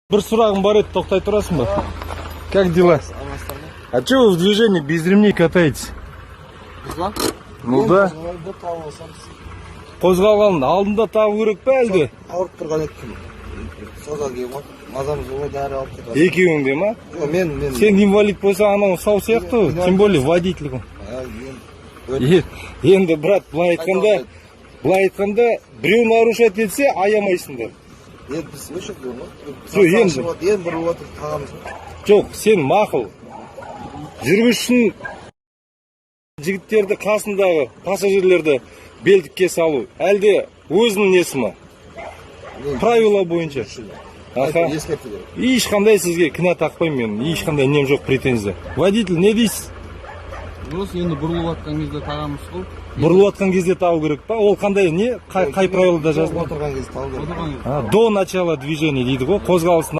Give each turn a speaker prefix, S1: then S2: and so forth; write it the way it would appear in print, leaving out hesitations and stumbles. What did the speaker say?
S1: Бір сұрағым бар еді, тоқтай тұрасың ба? Как дела? А че вы в движении без ремней катаетесь? Ну да. Қозғалған алдында тағу керек па әлде?
S2: Ауырып тұрған еді, соза келген ғой, мазамыз болмай, дәрі алып кетіп.
S1: Екеуің де ма?
S2: Жоқ, мен.
S1: Сен инвалид болсаң, анау сау сияқты ғой, тем более водитель ғой.
S2: А, мен.
S1: Енді, брат, былай айтқанда, біреу нарушать етсе, аямайсыңдар.
S2: Енді біз осы жерде ғой.
S1: Жоқ, енді.
S2: Енді бұрылып отыр, тағамыз ғой.
S1: Жоқ, сен мақұл. Жүргізушінің жігіттерді, қасындағы пассажирлерді белдікке салу, әлде өзінің несі ма? Правила бойынша. Аха.
S2: Ескерту керек.
S1: Ешқандай сізге кінә тақпаймын мен, ешқандай нем жоқ, претензия. Водитель, не дейсіз?
S3: Осы енді бұрылып жатқан кезде тағамыз ғой.
S1: Бұрылып жатқан кезде тағу керек па? Ол қандай не? Қай правилада жазылған?
S2: Отырған кезде тағу керек.
S3: Отырған кезде.
S1: А, до начала движения дейді ғой, қозғалыстың